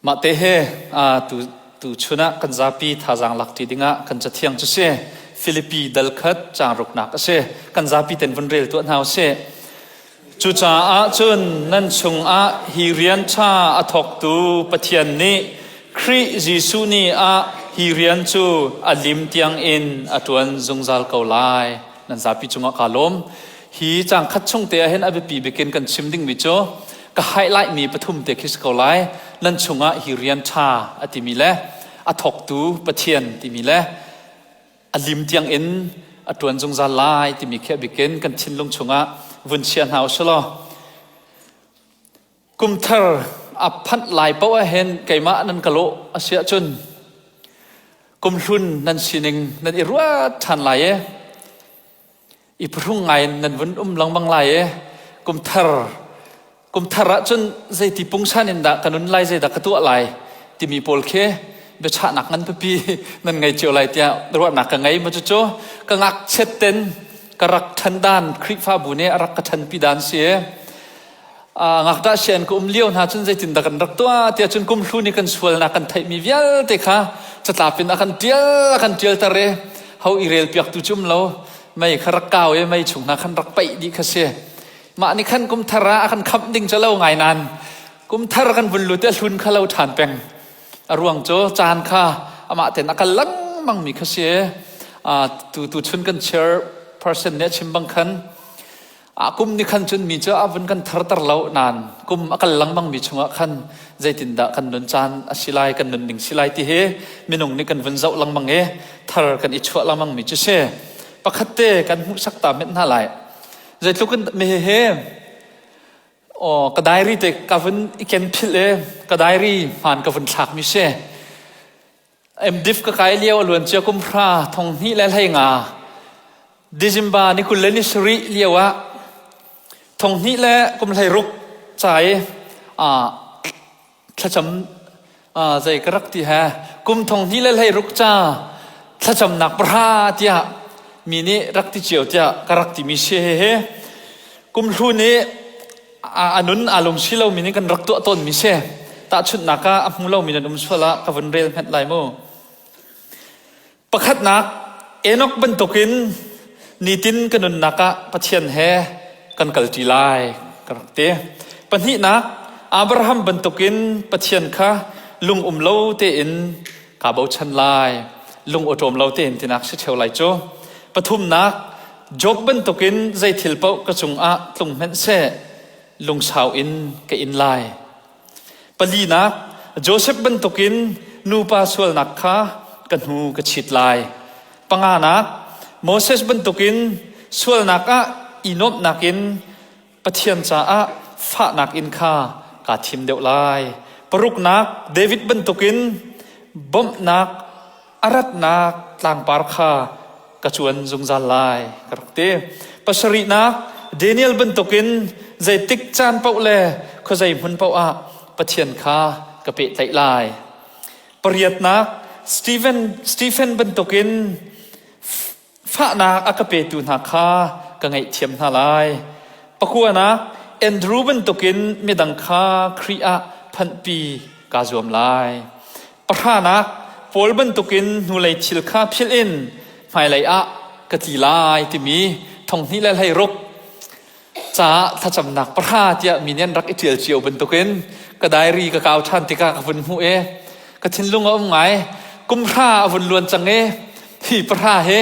Mah te he tu tu chun ah kan zapi thazaang lak ṭi dingah kan cathiang cu si Filipi dal khat caang ruknak a si. Kan zapi ten vun rel tuah hna usih. Cucaah cun nan chungah hi rian ṭha a thawktu Pathian nih Khrih Jesuh ni ah hi rian cu a lim tiangin a ṭuan zungzal ko lai. Nan zapi cungah kaa lawm. Hi caang khat chung te ah hin a biapi bikin kan chim dingmi cu ka highlight mi pathum te khi si ko lai. Nan chungah hi rian ṭha a timi le a thawktu Pathian timi le a lim tiang in a ṭuan zungzal lai timi khi a bikin kan thinlung chungah vun chia hna usih law Kumthar a phanh lai paoh ah hin keimah nan ka lawh a si ahcun kumhlun nan sining nan i ruat ṭhan lai i i phuhrung ngai in nan vun um lengmang lai i kumthar kumthar ahcun zeiti pungsan in dah ka nun lai zeidah ka tuah lai timi pawl khi biachahnak ngan pipi nan ngei cio lai tiah ruahnak ka ngei ma cucu ka ngakchiat ten ka rak ṭhan dan Khrihfabu nih a rak ka ṭhanpi dan si i ngakṭah sian ka um lio hna cun zeitindah kan rak tuah tiah cun kumhlu nih kan sualnak kan theihmi vialte kha catlap in a kan ṭial a kan ṭialter i ho i rel piaktu cu um lo mei kha rak kau i mei chung hna khan rak paih dih kha si mah nih khan kum thar ah a kan khamh ding cu lo ngai nain kum thar kan vun lut i a hlun kha lo ṭhan peng a ruang cu caan kha amah ten a kal lengmang mi kha si tu tu chun kan chair person nih a chim bang khan A kum ni khan cun mi cu a vun kan tharter lo nain kum a kal lengmang mi chungah khan zeitindah kan nun caan a si lai kan nunning si lai ti hi minung nih kan vun zoh lengmang i thar kan i chuah lengmang mi cu si. Pakhat te kan hmuhsak ta met hna lai. Zeitluk in mi he oh ka diary te ka vun i ken philh i ka diary hmaan ka vun thlak mi si. MDiv ka kai lio a luancia kum hra thong hnih le hlei nga December ni 20 le ni sarih lio ah thong hnih le kum hlei ruk ca i thlacam zei ka rak ti he kum thong hnih le hlei ruk ca thlacamnak pahra tiah mi nih rak ti cio tiah ka rak timi si he he kum hlu nih a nun aa lung si lomi nih kan rak tuah tawnmi si. Tahchunhnak ah a hmu lomi nan um sual ah ka vun rel hmet lai mu. Pakhatnak, Enoch bantukin nitin ka nunnak ah Pathian he kan kalṭi lai ka rak ti. Pahnihnak, Abraham bantukin Pathian kha lung um lo tein kaa bochan lai. Lung awṭawm lo tein tinak si ṭheo lai cu. Pathumnak, Job bantukin zei thil paoh ka cungah tlung hmanh seh lungsau in ka in lai. Palinak, Josef bantukin nupa sualnak kha ka hnu ka chit lai. Panganak, Moses bantukin sualnak ah i nuamhnak in Pathian caah fahnak in kha kaa thim deuh lai. Paruknak, David bantukin bawmhnak a ratnak tlangpar kha ka cuan zungzal lai ka rak ti. Pasarihnak, Daniel bantukin zeitik caan paoh le khuazei hmun paoh ah Pathian kha ka pehtlaih lai. Pariatnak, Stephen, Stephen bantukin Fahnak a ka petu hna kha ka ngaihthiam hna lai. Pakuanak, Andrew bantukin midang kha Khrih ah phanhpi kaa zuam lai. Pahranak, Paul bantukin hnulei thil kha philh in hmailei ah ka tli lai timi thonghnih le hleiruk caah thlacamnak pahra tiah mi nih an rak i ṭial cio bantukin ka diary ka kau ṭhan tikah ka vun hmuh i ka thinlung a um ngai kum hra a vun luan cang i hi pahra hi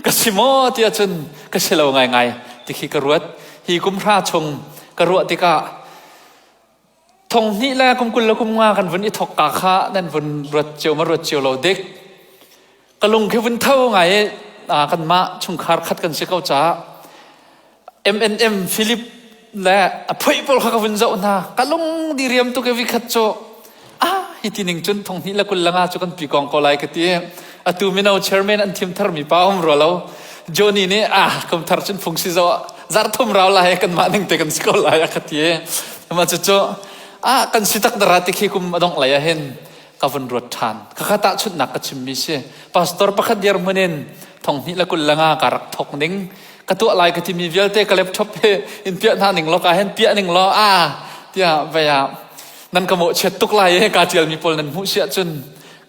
ka si maw tiah cun ka si lo ngaingai ti khi ka ruat hi kum hra chung ka ruah tikah thong hnih le kum 20 le kum nga kan vun i thok ka kha nan vun ruat cio ma ruat cio lo dik ka lung khi vun tho ngai i kanmah chungkhar khat kan si ko caah MNM Philip le a phoih pawl kha ka vun zoh hna ka lung di riam tuk i vikhat cu ah hi ti ning cun thong hnih le 20 le nga cu kan pi kong ko lai ka ti atu mino chairman an thim thar mi pa um rua lo Johnny nih ah kum thar cun phung si zo zarh thum rau lai kan mah ning te kan si ko lai a ka ti ma cu cu ah kan si tak dara ti khi kum adong lei ah hin ka vun ruat ṭhan khakha tahchunhnak ka chimmi si pastor pakhat dirhmun in thong hnih le 20 le nga ka rak thok ning ka tuah lai ka timi vialte ka laptop he in piah hna ning law ka hen piah ning law ah tiah vei ah. Nan ka mawhchiat tuk lai e ka ṭialmi pawl nan hmuh si ahcun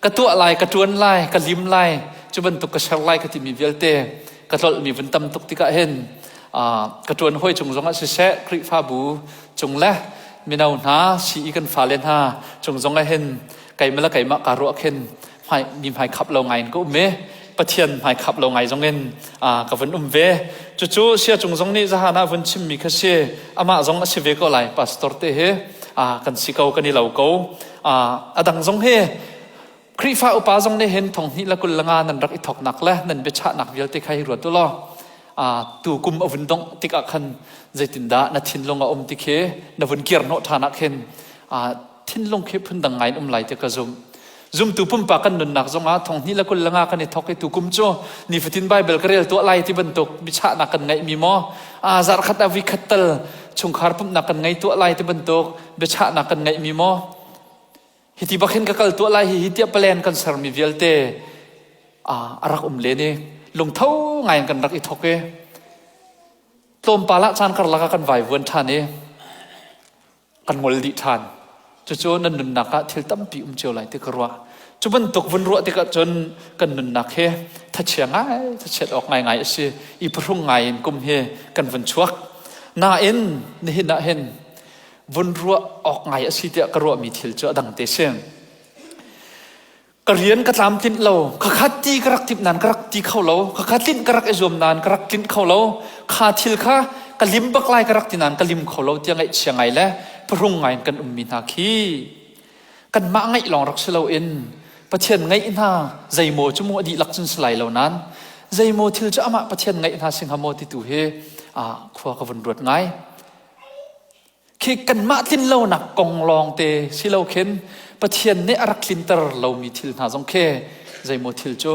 ka tuah lai, ka ṭuan lai, ka lim lai, cu bantuk ka ser lai ka timi vialte ka tlolhmi vun tam tuk tikah hin ka ṭuan hawi cung zongah siseh, Khrihfabu cung le mino hna, CE kan fale hna cung zongah hin keimah le keimah kaa ruah khin hmai mi hmai khap lo ngai in ka um i Pathian hmai khap lo ngai zong in ka vun um ve. Cucu sia cung zong nih zahan ah vun chimmi kha si amah zong a si ve ko lai pastor te hi kan si ko kan i lo ko. A dang zong hi Khrihfa upa zong nih hin thong hnih le kul le nga nan rak i thoknak le nan biachahnak vialte kha hi ruat u law tu kum a vun dongh tikah khan zeitindah na thinlung a um ti khi na vun kir hnawh ṭhan ah khin thinlung khi phundang ngai in um lai ti ka zumh. Zumtu pumpak kan nunnak zongah thong hnih le kul le nga kan i thok i tukum cu nifatin Bible ka rel tuah lai ti bantuk biachahnak kan ngeihmi maw zarh khat ah voi khat tal chungkhar pumhnak kan ngei tuah lai ti bantuk biachahnak kan ngeihmi maw hiti bak hin ka kal tuah lai hi hi tiah plan kan sermi vialte a rak um len i lungtho ngai in kan rak i thok i tlawmpal ah caan karlak ah kan vaivuan ṭhan i kan ngol dih ṭhan. Cucu nan nunnak ah thil tampi um cio lai ti ka ruah. Cu bantuk vun ruah tikah cun kan nunnak hi thachia ngai, thachiat awk ngaingai a si. I phuhrung ngai in kum hi kan vun chuak. Nain nihin ah hin vun ruah awk ngai a si tiah ka ruahmi thil cu a dang te si. Ka rian ka tlamtlinh lo. Khakha ti ka rak timh nain ka rak ti kho lo. Khakha tlinh ka rak i zuam nain ka rak tlinh kho lo. Kha thil kha ka lim bak lai ka rak ti nain ka lim kho lo tiah ngaihchia ngai le phuhrung ngai in kan ummi hna khi kanmah ngaih lawng rak si loin Pathian ngaih hna zeimaw cu mu a dihlak cun si lai lo nain zeimaw thil cu amah Pathian ngaih hna si hnga maw ti tu hi khua ka vun ruat ngai. Khi kanmah tlinlonak kong lawngte si lo khin Pathian nih a rak tlinter lomi thil hna zong khi zeimaw thil cu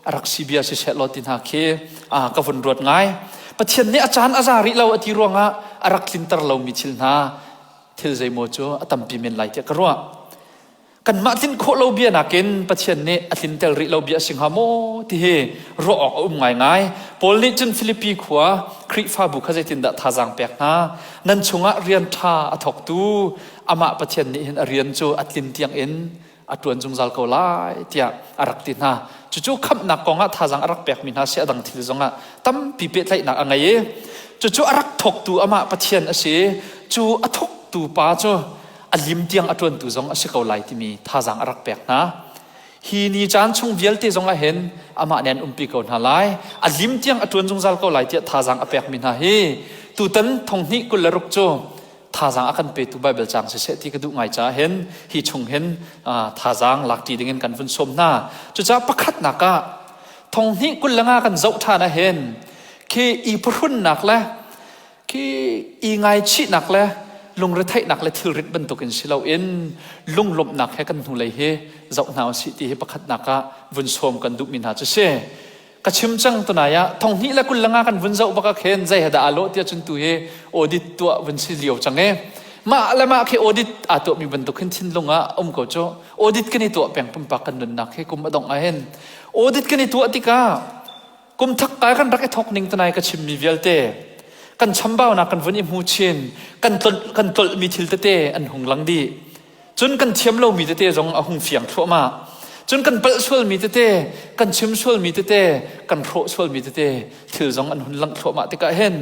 a rak si bia si seh law ti hna khi ka vun ruat ngai. Pathian nih a caan a za rih lo a ti ruangah a rak tlinter lomi thil hna thil zeimaw cu a tampi men lai tiah ka ruah. Kanmah tlinh khawh lo bia nakin Pathian nih a tlinter rih lo bia a si hnga maw ti hi ruah awk a um ngaingai. Paul nih cun Filipi khua Khrihfabu kha zeitindah thazaang pek hna? Nan chungah rian ṭha a thawktu amah Pathian nih hin a rian cu a tlin tiangin a ṭuan zungzal ko lai tiah a rak ti hna. Cucu khamhnak kongah thazaang a rak pekmi hna si a dang thil zongah tampi pehtlaihnak a ngei i cucu a rak thawktu amah Pathian a si i cu a thawktu pa cu a lim tiang a ṭuantu zong a si ko lai timi thazaang a rak pek hna. Hi ni caan chung vialte zong ah hin amah nih an umpi ko hna lai. A lim tiang a ṭuan zungzal ko lai tiah thazaang a pekmi hna hi tutan thong hnih 26 cu thazaang a kan petu Baibal caang siseh ti ka duh ngai caah hin hi chung hin thazaang lakṭi dingin kan vun sawm hna. Cucaah pakhatnak ah thong hnih 25 kan zoh ṭhan ah hin khi i phuhrunnak le Khi i ngaichihnak le lungretheihnak le thilrit bantukin si loin lunglawmhnak he kan hnulei hi zoh hna usih ti hi pakhatnak ah vun sawm kan duhmi hna cu si. Ka chim cang tunai ah thong hnih le kul le nga kan vun zoh bak ah khin zei he dah aa lawh tiah cun tu hi audit tuah vun si lio cang e. Mah le mah khi audit aa tuahmi bantuk hin thinlung ah um ko cu. Audit kan i tuah peng pumpak kan nunnak hi kum a dongh ah hin audit kan i tuah tikah Kum thak kai kan rak i thok ning tanai ka chimmi vialte kan chambaunak kan vun i hmu chin kan tlolh kan tlolhmi thil tete an hung lang dih. Cun kan thiam lomi tete zong a hung fiang thluahmah. Cun kan palh sualmi tete, kan chim sualmi tete, kan hrawh sualmi tete thil zong an hun langh thluahmah tikah hin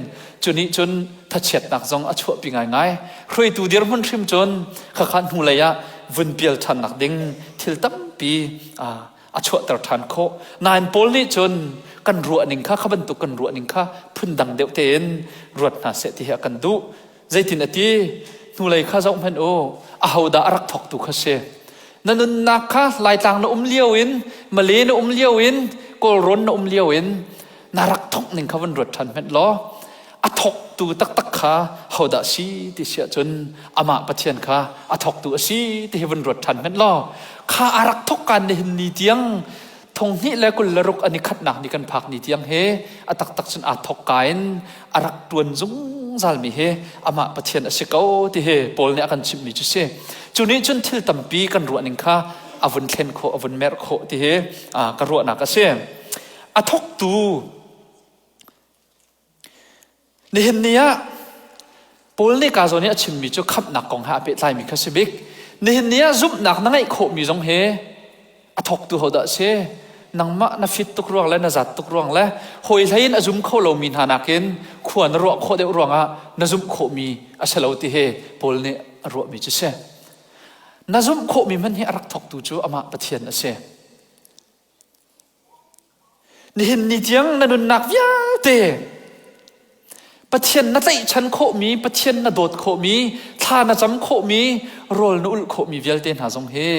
cu nih cun thachiatnak zong a chuahpi ngaingai. Hruaitu dirhmun hrim cun khakha hnulei ah vun pial ṭhannak ding thil tampi a chuahter ṭhan khawh. Nain Paul nih cun kan ruahning kha kha bantuk kan ruahning kha phundang deuh tein ruat hna seh ti hi a kan duh. Zeitin a ti? Hnulei kha zoh hmanh u, ahodah a rak thawktu kha si. Na nunnak kha Laitlang na um lio in, Malay na um lio in, Kawlrawn na um lio in, na rak thawk ning kha vun ruat ṭhan hmanh law, a thawktu taktak kha hodah si ti si ahcun amah Pathian kha a thawktu a si ti hi vun ruat ṭhan hmanh law kha a rak thawk kaan nihin ni tiang thong hnih le kul le ruk an i khatnak ni kan phak ni tiang he a taktak cun aa thawk ka in a rak ṭuan zungzal mi hi amah Pathian a si ko ti hi Paul nih a kan chimhmi cu si. Cu nih cun thil tampi kan ruahning kha a vun thlen khawh a vun merh khawh ti hi ka ruahnak a si. A thawktu Nihin ni ah Paul nih ka zawn i a chimmi cu khamhnak kong he aa pehtlaimi kha si bik. Nihin ni ah zumhnak na ngeih khawhmi zong hi a thawktu hodah a si? Nangmah na fit tuk ruang le na zat tuk ruang le hawi hlei in a zum kho lomi hna nakin khua na ruah khawh deuh ruangah na zumh khawhmi a si lo ti hi Paul nih a ruahmi cu si. Na zumh khawhmi hmanh hi a rak thawktu cu amah Pathian a si. Nihin ni tiang na nunnak vialte Pathian na tlaihchan khawhmi, Pathian na dawt khawhmi, thla na cam khawhmi, rawl na ulh khawhmi vialte hna zong hi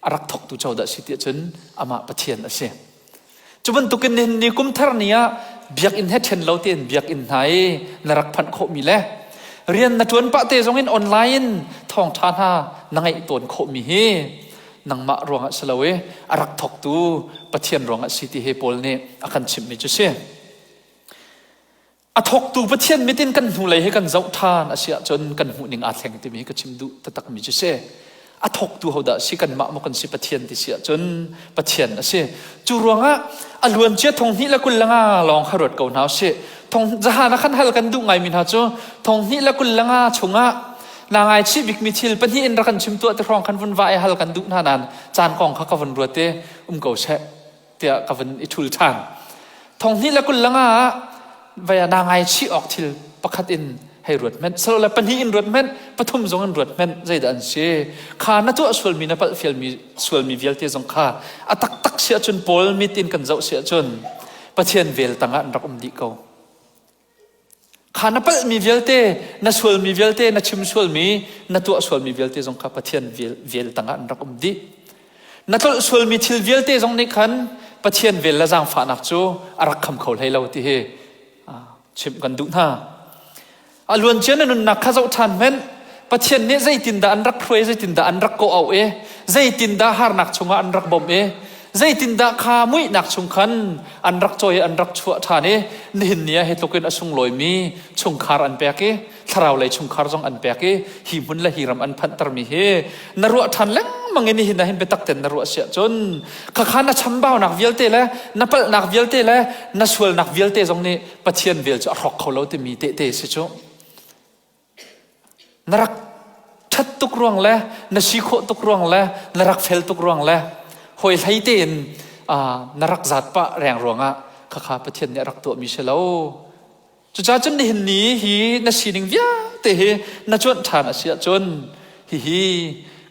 a rak thawktu codah si tiah cun amah Pathian a si. Cu bantukin nihin ni kum thar ni ah biakinn he ṭhen lo tein biakinn hna i na rak phanh khawhmi le rian na ṭuan pah te zong in online in thawngṭha hna na ngaih tawn khawhmi hi nangmah ruangah si lo i a rak thawktu Pathian ruangah si ti hi Paul nih a kan chimhmi cu si. A thawktu Pathian mit in kan hnulei hi kan zoh ṭhan a si ahcun kan hmuhning aa thleng timi hi ka chim duh taktakmi cu si. A thawktu hodah si kanmah maw kan si Pathian ti si ahcun Pathian a si. Cu ruangah a luancia thong hnih le 25 lawng kha ruat ko hna usih. Thong zahan ah khan hal kan duh ngaimi hna cu thong hnih le 25 chungah na ngaichih bikmi thil pahnih in rak kan chim tuah ti hrawng khan vun va i hal kan duh hna nain caan kong kha ka vun ruat i um ko seh tiah ka vun i ṭhul ṭhan. Thong hnih le 25 ah vai ah naa ngaichih awk thil pakhat in hei ruat hmanh silole pahnih in ruat hmanh pathum zong in ruat hmanh zeidah an si kha na tuah sualmi na palh fialmi sualmi vialte zong kha a taktak si ahcun Paul mit in kan zoh si ahcun Pathian vel tangah an rak um dih ko. Kha na palhmi vialte, na sualmi vialte, na chim sualmi, na tuah sualmi vialte zong kha Pathian vel, vel tangah an rak um dih. Na tlolh sualmi thil vialte zong nih khan Pathian vel le zaangfahnak cu a rak kham kho hlei lo ti hi chimh kan duh hna. A luancia na nunnak kha zoh ṭhan hmanh. Pathian nih zeitindah an rak hruai, zeitindah an rak kawh auh i, zeitindah harnak chungah an rak bawmh i, zeitindah kha muihnak chung khan an rak cawi an rak chuah ṭhan i, nihin ni ah hi tluk in a sunglawimi chungkhar an pek i, thlarau lei chungkhar zong an pek i, hi hmun le hi ram an phanhtermi hi na ruah ṭhan lengmang i nihin ah hin biatak ten na ruah si ahcun khakha na chambaunak vialte le na palhnak vialte le na sualnak vialte zong nih Pathian vel cu a hrawk kho lo timi tehte si cu. Na rak ṭhat tuk ruang le na si khawh tuk ruang le na rak fel tuk ruang le hawi hlei tein na rak zat pah reng ruangah khakha Pathian nih a rak tuahmi si lo. Cucaah cun nihin ni hi na sining vialte hi na cuanh ṭhan a si ahcun hihi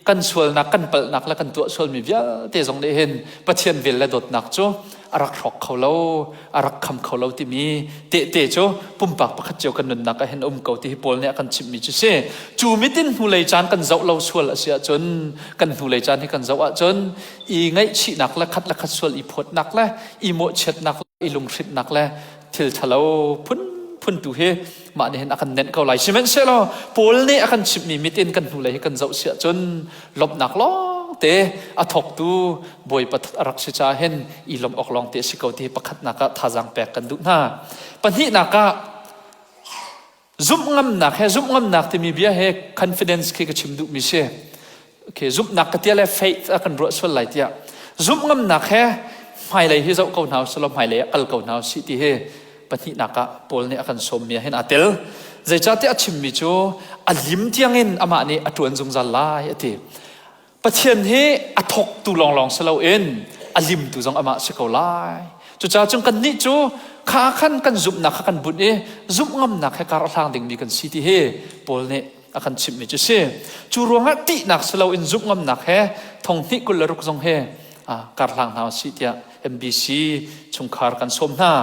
kan sualnak kan palhnak le kan tuah sualmi vialte zong nih hin Pathian vel le dawtnak cu a rak hrawk kho lo a rak kham kho lo timi tehte cu pumpak pakhat cio kan nunnak ah hin um ko ti hi Paul nih a kan chimhmi cu si cu mitin hnulei caan kan zoh lo sual a si ahcun kan hnulei caan hi kan zoh ahcun i ngaihchihnak le khat le khat sual i phawtnak le i mawhchiatnak le i lunghrinhnak le thil ṭhalo phunphun tu hi mah nih hin a kan nenh ko lai. Sihmanhsehlaw Paul nih a kan chimhmi mit in kan hnulei hi kan zoh siah cun lawmhnak lawngte a thawktu Bawipa a rak si caah hin i lawmh awk lawngte a si ko ti hi pakhatnak ah thazaang pek kan duh hna. Pahnihnak ah zumh ngamnak he zumh ngamnak timi bia he confidence khi ka chim duhmi si. Okay, zumhnak ka tia le faith a kan ruah sual lai tiah zumh ngamnak he hmailei hi zoh ko hna usih law hmailei ah kal ko hna usih ti hi pahnihnak ah Paul nih a kan sawmmi ah hin aa tel. Zeicahtiah a chimmi cu a lim tiangin amah nih a ṭuan zungzal lai a ti. Pathian hi a thawktu lawnglawng si loin a limtu zong amah si ko lai. Cucaah cun kannih cu kha khan kan zumhnak kha kan bunh i zumh ngamnak he kar a hlang dingmi kan si ti hi Paul nih a kan chimhmi cu si. Cu ruangah ṭihnak si loin zumh ngamnak he thong hnih 26 zong he kar hlang hna usih tiah MBC chungkhar kan sawm hna.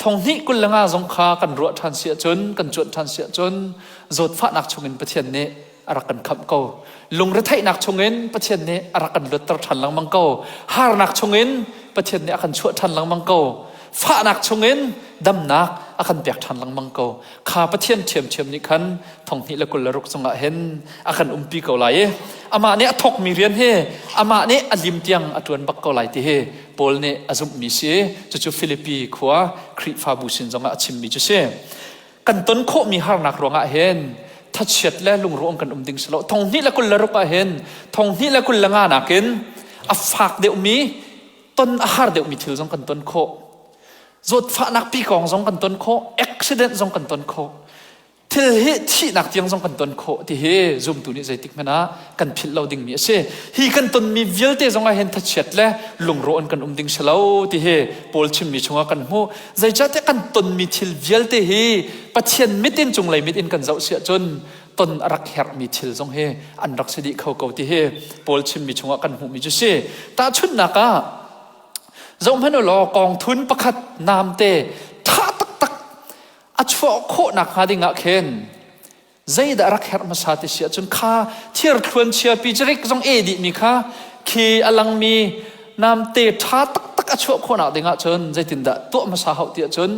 Thong hnih 25 zong kha kan ruah ṭhan si ahcun, kan cuanh ṭhan si ahcun zawtfahnak chungin Pathian nih a rak kan khamh ko. Lungretheihnak chungin Pathian nih a rak kan luatter ṭhan lengmang ko. Harnak chungin Pathian nih a kan chuah ṭhan lengmang ko. Fahnak chungin damnak a kan pek ṭhan lengmang ko. Kha Pathian ṭhiamṭhiam nih khan thong hnih le 26 chungah hin a kan umpi ko lai i amah nih a thawkmi rian hi amah nih a lim tiang a ṭuan bak ko lai ti hi Paul nih a zumhmi si. Cucu Filipi khua Khrihfabu sin zongah a chimmi cu si. Kan ton khawhmi harnak ruangah hin thachiat le lungruang kan um ding si lo. Thong hnih le 26 ah hin thong hnih le 25 nakin a fak deuhmi ton a har deuhmi thil zong kan ton khawh. Zawtfahnak pi kong zong kan ton khawh, accident zong kan ton khawh. Thil hi thihnak tiang zong kan ton khawh ti hi zumtu nih zeitik hmanh ah kan philh lo dingmi a si. Hi kan tonmi vialte zong ah hin thachiat le lungrawh in kan um ding si lo ti hi Paul chimmi chungah kan hmuh. Zeicahtiah kan tonmi thil vialte hi Pathian mit in cunglei mit in kan zoh si ahcun ton a rak herhmi thil zong hi an rak si dih kho ko ti hi Paul chimmi chungah kan hmuhmi cu si. Tahchunhnak ah zohhmanh u law kawngthun pakhat namte tha taktak a chuah khawh nakhnga ding ah khin zeidah rak herh hmasa ti si ahcun kha thirthluan chiapi cirik zong e dihmi kha khi a langmi namte ṭha taktak a chuah khawhnak ding ahcun zeitindah tuah hmasa hau ti ahcun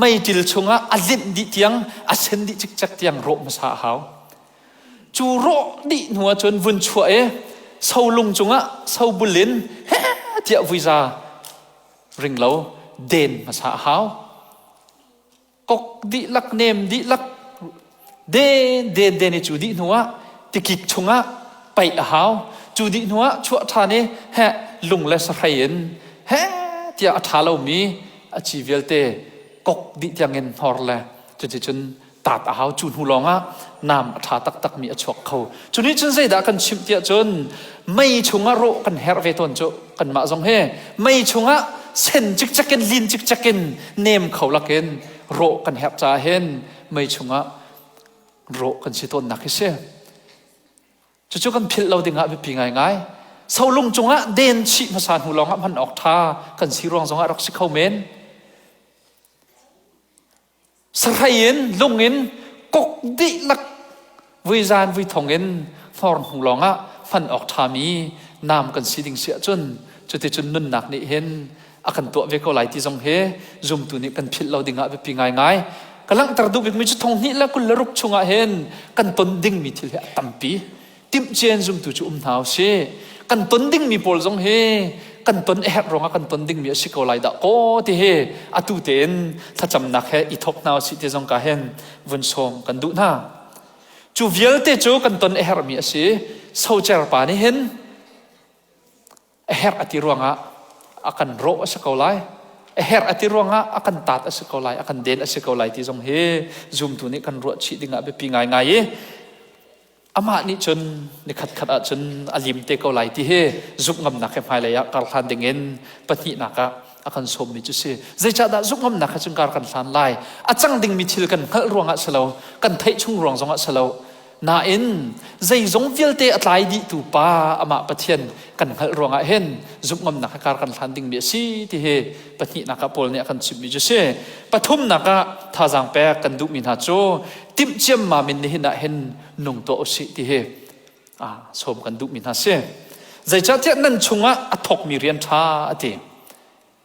meiṭil chungah a linh dih tiang a sen dih cikcek tiang rawh hmasa a hau. Cu rawh dih hnu ahcun vun chuah i solung cungah sobul in he tiah vuiza ring lo den hmasa a hau. Kok dihlak nem dihlak den den den i cu dih hnu ah tikik chungah paih a hau. Cu dih hnu ah chuah ṭhan i heh lung le sahrei in heh tiah a ṭha lomi a ci vialte kok dih tiangin hnor le cuticun tat a hau. Cu hnu lawngah nam a ṭha taktakmi a chuak kho. Cu nih cun zeidah kan chimh tiah cun mei chungah rawh kan herh ve tawn cu kanmah zong hi mei chungah sen cikcek in lin cikcek in nem kho lakin rawh kan herh caah hin mei chungah rawh kan si tawnnak hi si. Cucu kan philh lo dingah biapi ngaingai. Solung cungah den chih hmasa hnu lawngah hman awk ṭha kan si ruang zongah rak si kho men. Sahrei in lung in kok dihlak vuizan vuithong in hnor hnu lawngah hman awk ṭhami nam kan si ding si ahcun cuticun nunnak nih hin a kan tuah ve ko lai ti zong hi zumtu nih kan philh lo dingah biapi ngaingai. Ka langhter duh bikmi cu thong hnih le 26 chungah hin kan ton dingmi thil hi a tampi. Timhcia in zumtu cu um hna usih. Kan ton dingmi pawl zong hi kan ton a herh ruangah kan ton dingmi a si ko lai dah kaw ti hi atu tein thlacamnak he i thawk hna usih ti zong ka hin vun sawm kan duh hna. Cu vialte cu kan ton a herhmi a si. Socer pa nih hin a herh a ti ruangah a kan rawh a si ko lai. A herh a ti ruangah a kan taat a si ko lai, a kan den a si ko lai ti zong hi zumtu nih kan ruah chih dingah biapi ngaingai i amah nih cun nikhat khat ah cun a lim te ko lai ti hi zumh ngamnak he hmailei ah kar hlan dingin pahnihnak ah a kan sawmmi cu si. Zeicahdah zumh ngamnak he cun kar kan hlan lai? A cang dingmi thil kan hngalh ruangah si lo, kan theih chung ruang zongah si lo. Nain zeizong vialte a tlai dihtu pa amah Pathian kan hngalh ruangah hin zumh ngamnak he kar kan hlan dingmi a si ti hi pahnihnak ah Paul nih a kan chimhmi cu si. Pathumnak ah thazaang pek kan duhmi hna cu timh ciammam in nihin ah hin nung tuah usih ti hi sawm kan duhmi hna si. Zeicahtiah nan chungah a thawkmi rian ṭha a ti.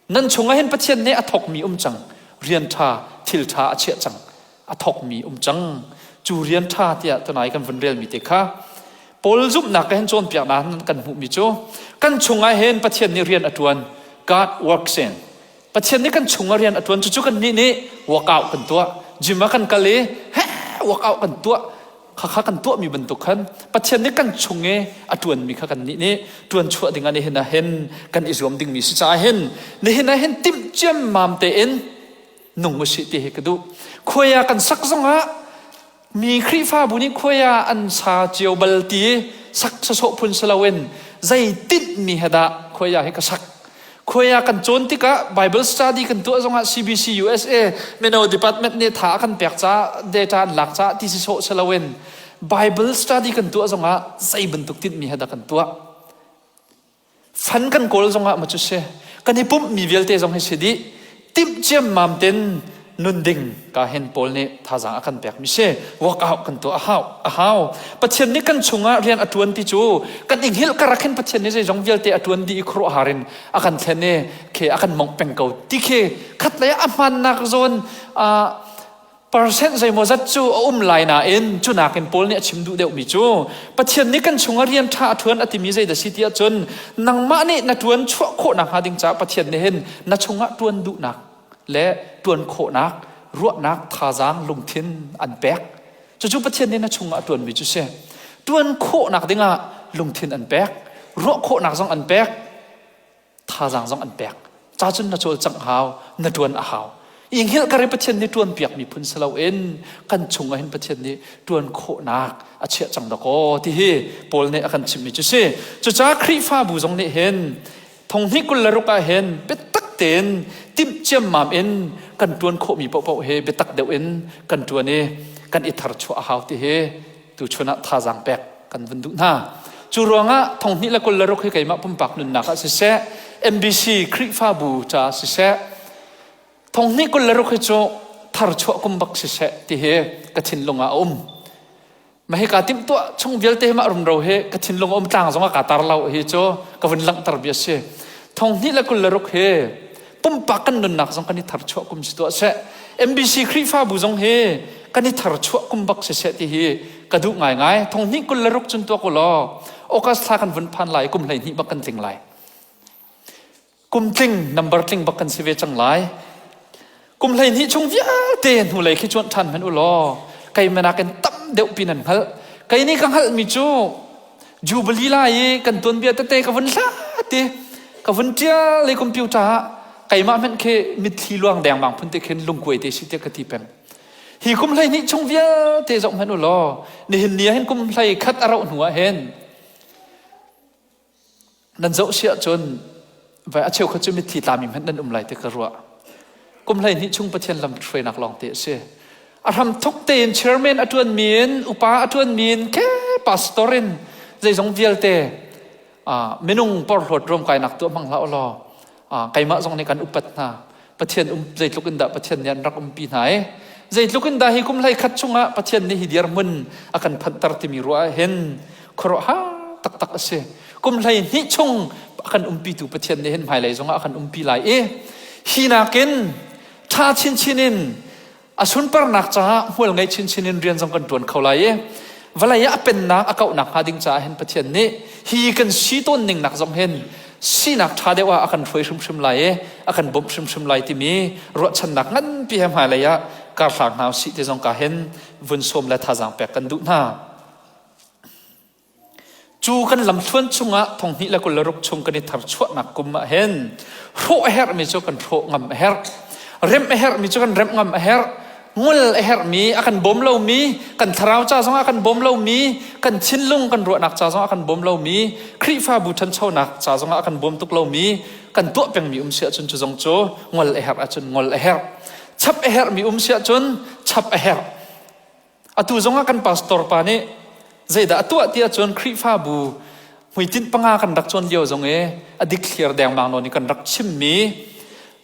Nan chungah hin Pathian nih a thawkmi um cang. Rian ṭha, thil ṭha a chiah cang. A thawkmi um cang. Cu rian ṭha tiah tunai kan vun relmi te kha Paul zumhnak ka hin cawnpiaknak kan hmuhmi cu kan chungah hin Pathian nih rian a ṭuan. God works in. Pathian nih kan chungah rian a ṭuan cucu kan nih nih workout kan tuah gym ah kan kal i he workout kan tuah khakha kan tuahmi bantuk khan Pathian nih kan chung i a ṭuanmi kha kan nih nih ṭuan chuah ding ah nihin ah hin kan i zuam dingmi si caah hin nihin ah hin timh ciammam tein nung usih ti hi ka duh khuai ah kan sak zongah Mi Khrihfabu nih khuai ah an sa cio bal ti sak sawsawh phun si loin zei tinhmi he dah khuai ah hi ka sak. Khuai ah kan cawn tikah Bible study kan tuah zongah CBC USA mino department nih tha a kan pek caah data an lak caah ti sisawh si loin Bible study kan tuah zongah zei bantuk tinhmi he dah kan tuah. Fan kan kawl zongah maw cu si kan i pumhmi vialte zong hi si dih timh ciammam ten nun ding ka hen Paul nih thazaang a kan pekmi si workout kan tuah a hau a hau Pathian nih kan chungah rian a tuan ti cu kan i hngilh karak hin Pathian nih zeizong vialte a tuan dih i khuaruahhar in a kan thlen i khi a kan mongh peng ko ti khi khat lei a hmannak zawn percent zeimawzat cu a um lai nain cu nakin Paul nih a chim duh deuhmi cu Pathian nih kan chungah rian ṭha a ṭuan a timi zeidah si ti ahcun nangmah nih na ṭuan chuah khawhnak hnga ding caah Pathian nih hin na chungah ṭuan duhnak le ṭuan khawhnak ruahnak thazaang lungthin an pek cucu Pathian nih na chungah a ṭuanmi cu si ṭuan khawhnak dingah lungthin an pek ruah khawhnak zong an pek thazaang zong an pek. Ca cun na cawlcangh hau, na ṭuan a hau. I hngilh kar i Pathian nih ṭuan piakmi phun si loin kan chungah hin Pathian nih ṭuan khawhnak a chiah cang dakaw ti hi Paul nih a kan chimhmi cu si. Cucaah Khrihfabu zong nih hin thonghnih 26 ah hin biatak tein timh ciammam in kan ṭuan khawhmi paohpaoh hi biatak deuh in kan ṭuan i kan i tharchuah a hau ti hi tuchun ah thazaang pek kan vun duh hna. Cu ruangah thonghnih le 26 hi keimah pumpak nunnak ah siseh, MBC Khrihfabu caah siseh, thonghnih 26 hi cu tharchuah kum bak siseh ti hi ka thinlung ah a um. Mah hi kaa timhtuah chung vialte hi mah rumro hi ka thinlung a um tlang zong ah kaa tar lo hi cu ka vun langhter bia si. Thonghnih le 26 hi pumpak kan nunnak zong kan i tharchuah kum si tuah seh. MBC Khrihfabu zong hi kan i tharchuah kum bak si seh ti hi ka duh ngaingai. Thonghnih 26 cun tuak u law August thla kan vun phan lai kum 12 bak kan tling lai. Kum tling number tling bak kan si ve cang lai. Kum 12 chung vialte hnulei khi cuanh ṭhan hmanh u law keimah nakin tam deuh pi nan hngalh. Kei nih ka hngalhmi cu Jubilee lai i kan tuanbia tete ka vun hlat i ka vun ṭial i computer ah keimah hmanh khi mitthli luang dengmang phun te khin lungkuai te si tiah ka ti peng. Hi kum 12 chung vialte zoh hmanh u law nihin ni ah hin kum 11 a rauh hnu ah hin Nan zoh si ahcun vai a cheukhat cu mitthli tlami hmanh nan um lai ti ka ruah. Kum 12 chung Pathian lam hruainak lawng te a si. A hram thuk tein chairman a ṭuanmi in, upa a ṭuanmi in, ke pastor in zeizong vialte minung porhlawt ruamkainak tuah hmang hlah u law keimah zong nih kan upat hna. Pathian um zeitluk in dah Pathian nih an rak umpi hna i zeitluk in dah hi kum 11 chungah Pathian nih hi dirhmun a kan phanhter timi ruah ah hin khuaruahhar taktak a si. Kum 12 chung a kan umpitu Pathian nih hin hmailei zongah a kan umpi lai i hi nakin ṭha chinchin in a sunparnak caah hmual ngei chinchin in rian zong kan ṭuan kho lai i vawlei ah a pennak a kauhnak hnga ding caah hin Pathian nih hi kan si tawn ning nak zong hin sinak ṭha deuh ah a kan hruai hrimhrim lai i a kan bawmh hrimhrim lai timi ruahchannak nganpi he hmailei ah karhlang hna usih ti zong ka hin vun sawm le thazaang pek kan duh hna. Cu kan lamthluan chungah 2026 chung kan i tharchuahnak kum ah hin hrawh a herhmi cu kan hrawh ngam a herh. Remh a herhmi cu kan remh ngam a herh. Ngol a herhmi, a kan bawm lomi, kan thlarau ca zongah a kan bawm lomi, kan thinlung kan ruahnak ca zongah a kan bawm lomi, Khrihfabu ṭhanchonak ca zongah a kan bawm tuk lomi, kan tuah pengmi um si ahcun cu zong cu ngol a herh ahcun ngol a herh. Chap a herhmi um si ahcun chap a herh. Atu zongah kan pastor pa nih zeidah a tuah ti ahcun Khrihfabu hmuitinh panga kan rak cawn lio zong i a dikthliar dengmang nawn i kan rak chimmi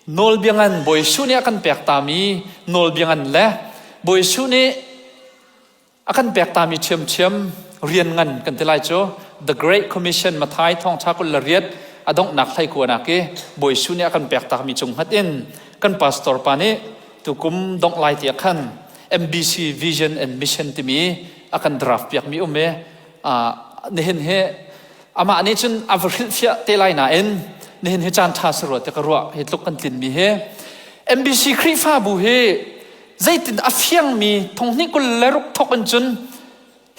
nawlbia ngan Bawi Jesuh nih a kan pek tami nawlbia ngan le Bawi Jesuh nih a kan pek tami ṭhiamṭhiam rian ngan kan ti lai cu The Great Commission Matthai thawngṭha 28 a donghnak hleikuanak i Bawi Jesuh nih a kan pek takmi cung hngat in kan pastor pa nih tukum dongh lai tiah khan MBC Vision and Mission timi a kan draft piakmi um i nihin hi amah nih cun a va hrilhfiah te lai nain nihin hi caan ṭha si rua ti ka ruah hi tluk kan tlinmi hi MBC Khrihfabu hi zeitin a fiangmi thonghnih 26 thok in cun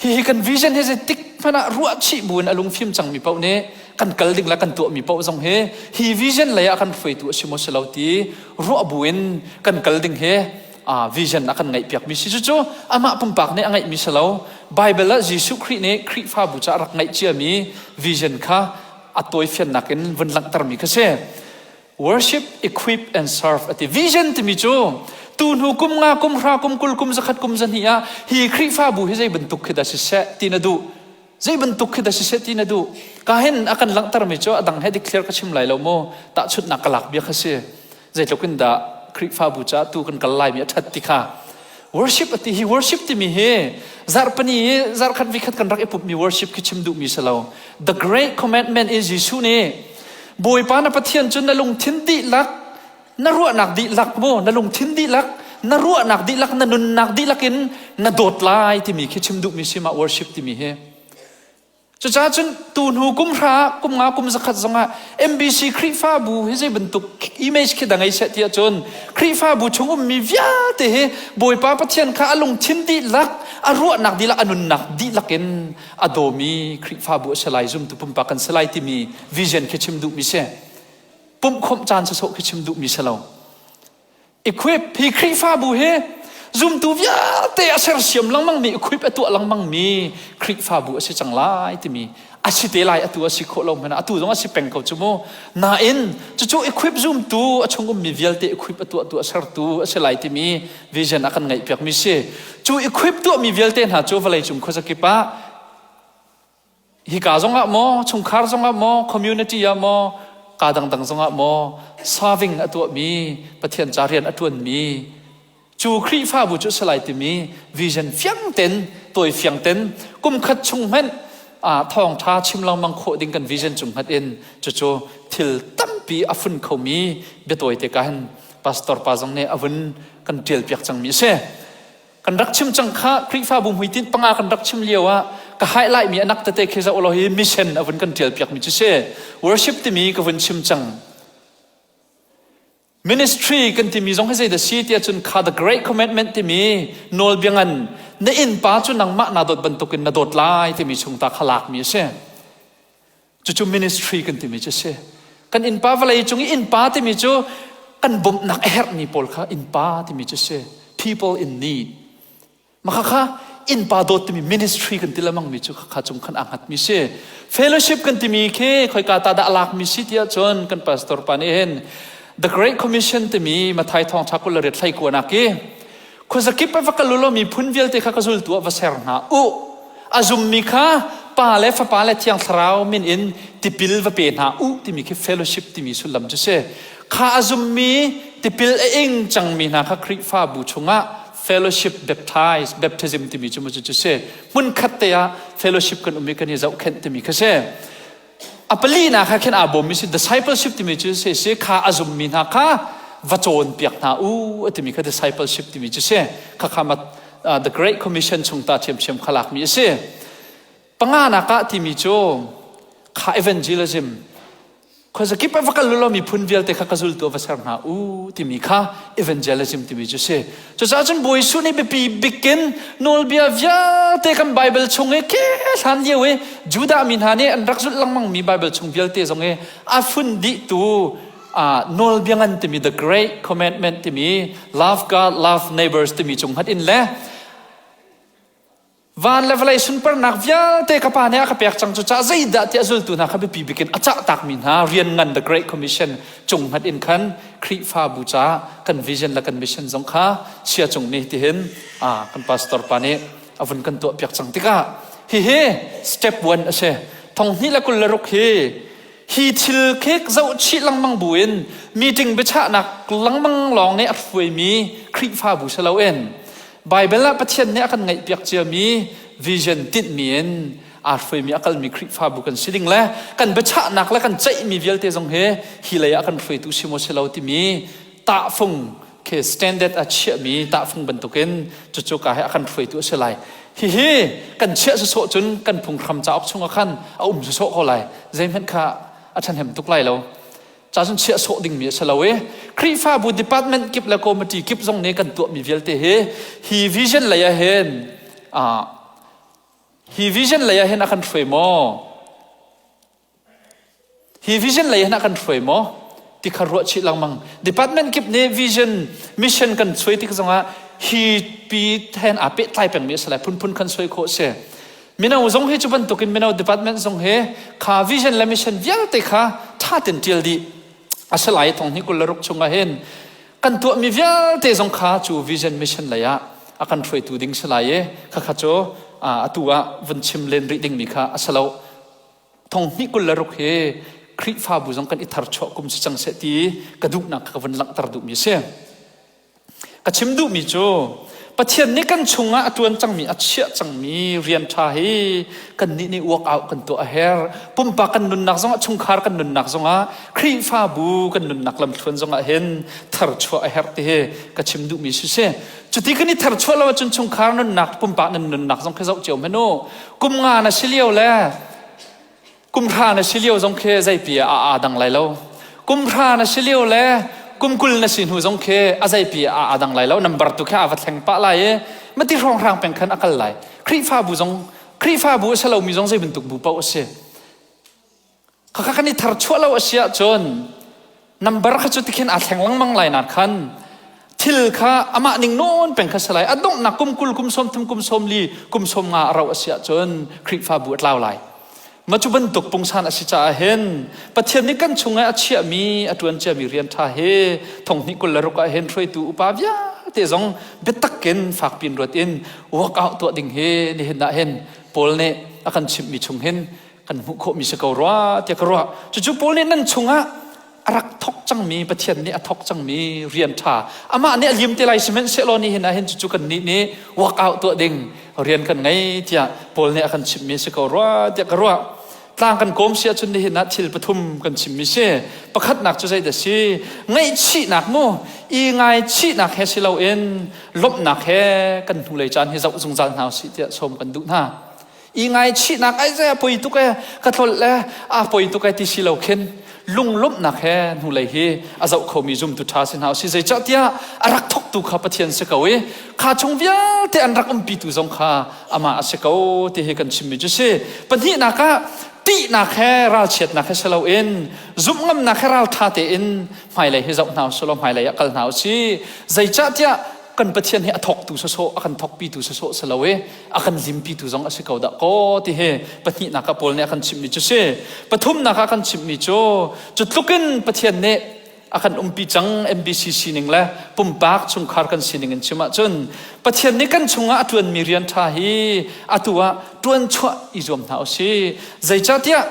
Hihi kan vision hi zeitik hmanh ah ruah chih bu in a lungfim cangmi paoh nih kan kal ding le kan tuahmi paoh zong hi hi vision lei ah kan hruaitu a si maw si lo ti ruah bu in kan kal ding hi vision a kan ngeihpiakmi si cucu amah pumpak nih a ngeihmi si lo Bible ah Jesuh Khrih nih Khrihfabu caah rak ngeih ciami vision kha a tawifiannak in vun langhtermi kha si. Worship, equip and serve a ti. Vision timi cu tu hnu kum nga, kum hra, kum 20, kum 100, kum 200 ah hi Khrihfabu hi zei bantuk khi dah siseh ti na duh. Zei bantuk khi dah siseh ti na duh. Ka hin a kan langhtermi cu a dang he dikthliar ka chim lai lo mu. Tahchunhnak ka lak bia kha si. Zeitluk in dah Khrihfabu caah tu kan kal laimi a ṭhat ti kha. Worship a ti hi worship timi hi zarhpani i zarhkhat vikhat kan rak i pumhmi worship khi chim duhmi si lo. The great commandment is Jesuh nih Bawipa na Pathian cu na lungthin dihlak, na ruahnak dihlak mu, na lungthin dihlak, na ruahnak dihlak, na nunnak dihlak in na dawt lai timi khi chim duhmi si mah worship timi hi. Cucaah cun tu hnu kum hra, kum nga, kum 100 zongah MBC Khrihfabu hi zei bantuk image khi dah ngei seh ti ahcun Khrihfabu chung ummi vialte hi Bawipa Pathian kha a lungthin dihlak, a ruahnak dihlak, a nunnak dihlak in a dawmi Khrihfabu a si lai, zumtu pumpak kan si lai timi vision khi chim duhmi si. Pumhkhawmh caan sawsawh khi chim duhmi si lo. Equip hi Khrihfabu hi zumtu vialte a sersiam lengmang mi equip a tuah lengmang mi Khrihfabu a si cang lai timi a si te lai atu a si khawh lo hmanh atu zong a si peng ko cu mu nain cucu equip zumtu a chung ummi vialte equip a tuahtu a sertu a si lai timi vision a kan ngeih piakmi si cu equip tuahmi vialte hna cu vawlei cung khuazakip ah hika zongah maw chungkhar zongah maw community ah maw ka dangdang zongah maw serving a tuahmi Pathian ca rian a ṭuanmi cu Khrihfabu cu a si lai timi vision fiang ten tawi fiang ten kum khat chung hmanh thawngṭha chim lengmang khawh ding kan vision cung hngat in cucu thil tampi a fun khomi biatawi te ka hin pastor pa zong nih a vun kan ṭial piak cangmi a si. Kan rak chim cang kha Khrihfabu hmuitinh panga kan rak chim lio ah ka highlight mi anak tete khi zoh law hi mission a vun kan tial piak mi cu si. Worship timi ka vun chim cang. Ministry kan timi zong hi zeidah si tiah cun kha the great commandment timi nawlbia ngan na innpa cu nangmah naa dawt bantukin na dawt lai timi chung ta kha lak mi a si. Cucu ministry kan timi cu a si. Kan innpa vawlei cung i innpa timi cu kan bawmhnak a herhmi pawl kha innpa timi cu a si. People in need. Mah kha innpa dawt timi ministry kan ti lengmang mi cu kha cung khan aa hngatmi si. Fellowship kan timi khi khoika ta dah a lakmi si tiah cun kan pastor pa nih hin The Great Commission timi Mathai thawngṭha 28 hlei kuanak i Khuazakip ah va kal u law miphun vialte kha ka zultu ah va ser hna u. A zummi kha Pa le Fapa le Thiang Thlarau min in tipil va pe hna u timi khi fellowship timi sullam cu si. Kha a zummi tipil a ing cangmi hna kha Khrihfabu chungah fellowship baptize baptism timi cu cu cu si. Hmunkhat te ah fellowship kan um i kan i zohkhenh timi kha si. A palinak ah khin aa bawmmi si discipleship timi cu si si kha a zummi hna kha va cawnpiak hna u a timi kha discipleship timi cu si. Kha kha the Great Commission chung ta ṭhiamṭhiam kha lakmi a si. Panganak ah timi cu kha evangelism khuazakip ah va kal ulaw miphun vialte kha ka zultu va ser hna u timi kha evangelism timi cu si. Cucaah cun Bawi Jesuh nih biapi bikin nawlbia vialte kan Bible chung i ke hlan lio i Judah mi hna nih an rak zulh lengmang mi Bible chung vialte zong i a fun dihtu nawlbia ngan timi the great commandment timi love God love neighbors timi cung hat in le Van le vawlei sunparnak vialte ka Pa nih a ka pek cang cu cah zeidah tiah zultu hna kha biapi bik in a cah takmi hna rian ngan the Great Commission cung hngat in khan Khrihfabu ca kan vision le kan mission zong kha sia cung nih tihin kan pastor pa nih a vun kan tuah piak cang tikah hihi step one a si thong hnih le 26 hi hi thil khek zoh chih lengmang buin meeting biachahnak lengmang lawng nih a hruaimi Khrihfabu si loin Baibal ah Pathian nih a kan ngaihpiak ciami vision tinhmi in aa hruaimi a kalmi Khrihfabu kan si ding le kan biachahnak le kan ceihmi vialte zong hi hi lei ah kan hruaitu si maw si lo timi tahfung khi standard a chiahmi tahfung bantukin cucu ka hi a kan hruaitu a si lai. Hihi kan chiah sawsawh cun kan phunghram cauk chungah khan a um sawsawh ko lai. Zeihmanh kha a ṭhahnem tuk lai lo. Ca cun chiah sawh dingmi a si lo i Khrihfabu department kip le committee kip zong nih kan tuahmi vialte hi hi vision lei ah hin hi vision lei ah hin a kan hruai maw? Hi vision lei hin a kan hruai maw? Ti kha ruah chih lengmang. Department kip nih vision mission kan suai tik zongah hi pi then aa pehtlai pengmi a si lai phunphun kan suai khawh si. Mino zong hi cu bantukin mino department zong hi kha vision le mission vialte kha ṭha ten ṭial dih a si lai thong hi 26 chungah hin kan tuahmi vialte zong kha cu vision mission lei ah a kan hruaitu ding si lai i khakha cu atu ah vun chim len rih dingmi kha a si lo thong hnih 26 hi Khrihfabu zong kan i tharchuah kum si cang seh ti ka duhnak kha ka vun langhter duhmi a si. Ka chim duhmi cu Pathian nih kan chungah a ṭuan cangmi, a chiah cangmi rian ṭha hi kannih nih work out kan tuah a herh. Pumpak kan nunnak zongah, chungkhar kan nunnak zongah, Khrihfabu kan nunnak lamthluan zongah hin tharchuah a herh ti hi ka chim duhmi si si. Cuti kan i tharchuah lo ahcun chungkhar nunnak, pumpak nan nunnak zong khi zoh cio hmanh u. Kum nga na si lio le Kum hra na si lio zong khi zeipi ah aa dang lai lo. Kum hra na si lio le kum 20 na si hnu zong khi a zeipi ah aa dang lai lo. Number tu khi aa va thleng pah lai i mati hrawnghrang peng khan a kal lai. Khrihfabu zong Khrihfabu a si lomi zong zei bantuk bu paoh a si. Khakha kan i tharchuah lo a si ahcun number kha cu tikhin aa thleng lengmang lai na khan. Thil kha amah ning nawn peng kha si lai. A donghnak kum 20, kum 30, kum 40, kum 50 a rauh a si ahcun Khrihfabu a tlau lai. Ma cu bantuk pungsan a si caah hin Pathian nih kan chungah a chiahmi a ṭuan ciami rian ṭha hi thonghnih 26 ah hin hruaitu upa vialte zong biatak in fakpin ruat in work out tuah ding hi nihin ah hin Paul nih a kan chimhmi chung hin kan hmuh khawhmi si ko rua tiah ka ruah. Cucu Paul nih nan chungah a rak thok cangmi Pathian nih a thok cangmi rian ṭha amah nih a lim te lai sihmanhsehlaw nihin ah hin cucu kan nih nih work out tuah ding rian kan ngei tiah Paul nih a kan chimhmi si ko rua tiah ka ruah. Tlang kan kawm si ahcun nihin ah thil pathum kan chimmi si. Pakhatnak cu zeidah si? Ngaihchihnak mu i ngaichihnak he si loin lawmhnak he kan hnulei caan hi zoh zungzal hna usih tiah sawm kan duh hna. I ngaichihnak ai zei a poi tuk e ka tlolh le a poi tuk e ti si lo khin lunglawmhnak he hnulei hi a zoh khomi zumtu ṭha si hna usih. Zeicahtiah a rak thawktu kha Pathian si ko i kha chung vialte an rak umpitu zong kha amah a si ko ti hi kan chimmi cu si. Pahnihnak ah ṭihnak he ralchiatnak he si loin zumhngamnak he ralṭha tein hmailei hi zoh hna usih law hmailei ah kal hna usih. Zeicahtiah kan Pathian hi a thawktu sawsawh a kan thawkpitu sawsawh si lo i a kan limpitu zong a si ko dah kaw ti hi pahnihnak ah Paul nih a kan chimhmi cu si. Pathumnak ah kan chimhmi cu cu tlukin Pathian nih a kan umpi cang MBC sining le pumpak chungkhar kan sining in chim ahcun Pathian nih kan chungah a ṭuanmi rian ṭha hi atu ah ṭuan chuah i zuam hna usih. Zeicahtiah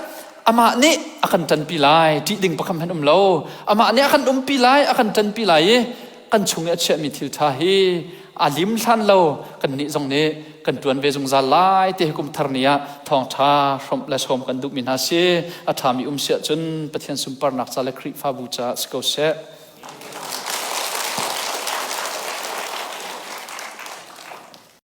amah nih a kan ṭanpi lai ṭih ding pakhat hmanh um lo. Amah nih a kan umpi lai, a kan ṭanpi lai i kan chung i a chiahmi thil ṭha hi a lim hlan lo kannih zong nih kan ṭuan ve zungzal lai ti hi kum thar ni ah thawngṭha hrawmh le sawm kan duhmi hna si. A ṭhami um si ahcun Pathian sunparnak ca le Khrihfabu caah si ko seh.